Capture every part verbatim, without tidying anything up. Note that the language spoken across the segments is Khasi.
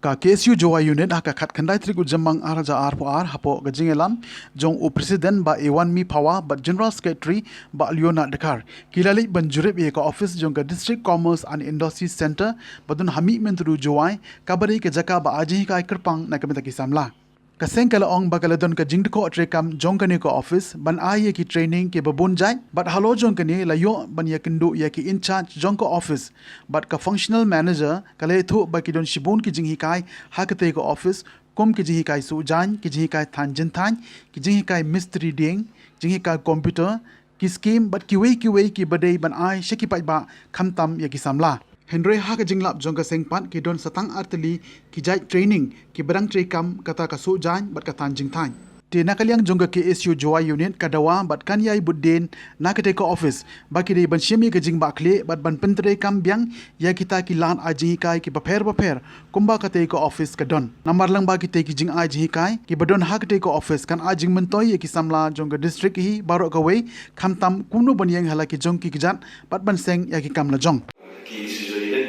Ka K S U Jowai Unit ha ka khatkhyndai tarik u Jymmang ar hajar arphew ar hapoh ka jingïalam jong u President Bah Ewanmi Phawa bad General Secretary Bah Leonard Dkhar ki la leit ban jurip ïa ka office jong ka District Commerce and Industry Centre ba don ha Mihmyntdu Jowai, kaba dei ka jaka ba ai jinghikai kyrpang na ka bynta ki samla. Ka seng ka la ong ba ka la don ka jingdkhoh treikam jong kane ka office ban ai ïa ki training kiba bun jait, bad halor jong kane la ïoh ban ïakynduh ïa ki in charge jong ka office bad ka functional manager, ka la ïathuh ba ki don shibun ki jinghikai ha katei ka office, kum ki jinghikai suh jaiñ, ki jinghikai than jingthain, ki jinghikai mistri dieng, jinghikai computer, ki skim bad kiwei kiwei kiba dei ban ai sha ki paidbah, khamtam ïa ki samla. Hynrei ha ka jinglap jong ka seng pat ki don sa tang artylli ki jait training kiba dang treikam, kata ka suh jaiñ bad ka than jingthain. Te na ka liang jong ka K S U Jowai Unit ka dawa bad kan ïai bud dien na katei ka office ba ki dei ban shim ïa ka jingbahkhlieh bad ban pyntreikam biang ïa kita ki lad ai jinghikai kiba pher bapher kumba katei ka office ka don. Namar lyngba kitei ki jingai jinghikai kiba don ha katei ka office kan ai jingmyntoi ïa ki samla jong ka district hi baroh kawei, khamtam kumno ban ïeng ha la ki jong ki kjat bad ban seng ïa ki kam la jong. Ki shisha ine,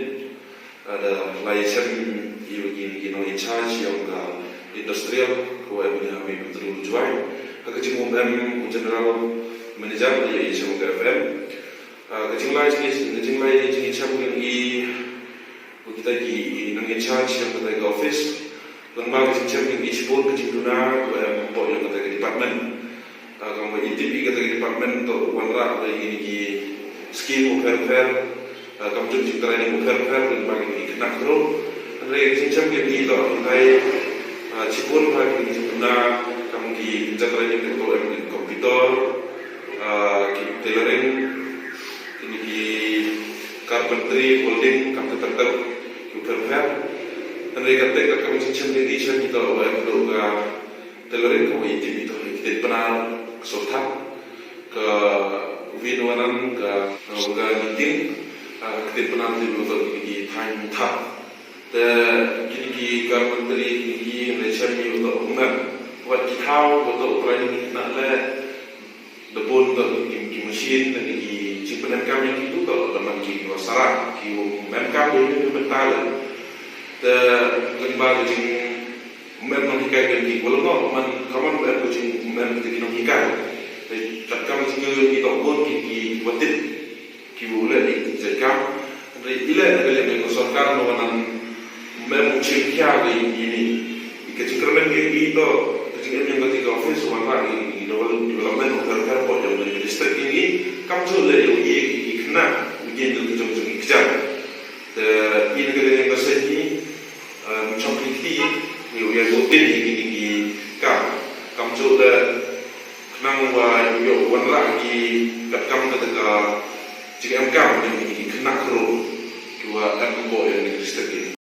ada lai chem ïa ki, ki nong in charge ïa ka industrial, ko em ïa mi betul juai. Ha ka jingum em u general manager ïa i chem ka F M. Ah, ka jinglai jing, ka jinglai jing chem ïa i, ko kita ki nong in charge ïa ka office. Lyngba ka jingchem ïa i shibun ka jingduna ko em hapoh ïa ka department. Ah, ka ma i tip ïa ka department to wanrah da ïa ki skim u pher pher. Ah, kam jong jingtraining u pher pher lyngba ïa ki khynnah khynroo. Hynrei ka jingchem ïa i to i tai, ah, shibun ha ki jingduna kam ki jingtraining ko em ki computer, ah, ki tailoring, ki carpentry, welding, kam ki tak tak u pher pher. Hynrei ka tek ka kam jingchem ïa i chem i to em do ka tailoring ka wa i tip i to ki ktien Pnar ka sorthap, ka win wanan ka, ka wga ningting, ka ktien Pnar ti u to ki thain thap. Te kini ki carpentry kini ki nai chem i u to u mem. Wat ki thaw u to u training na le da bun to ki, ki machine na ki jingpynemkam ïa ki u to da man ki wa sara ki u mem kam ïa ki mental. Te lyngba ka jing mem nonghikai ka ki, wala ngo man ka man mem ka jing mem ka ki nonghikai. Te kat kam jing ki to bun ki, ki wa tip ki wa u leh ïa ki jait kam. Hynrei i leh na ka liang ka sorkar na wa nang mem u chim khia ka ïa ki ni. Ka jingkyrmen ka i to ka jingem ïa ka ti ka office wa nang i, i development of healthcare po jong ka district ïa ki. Kam ju leh ïa u i ki khynnah u ïeng ka jong jong ki kjat. Te i na ka liang ka seng ni, em, chong ki kti, ngi u ïa u tin ïa kini ki kam. Kam ju da khnang wa ïoh wanrah ki kat kam kata ka jingem kam ïa kini ki khynnah khynroo ki wa em hapoh ïa kini ki district.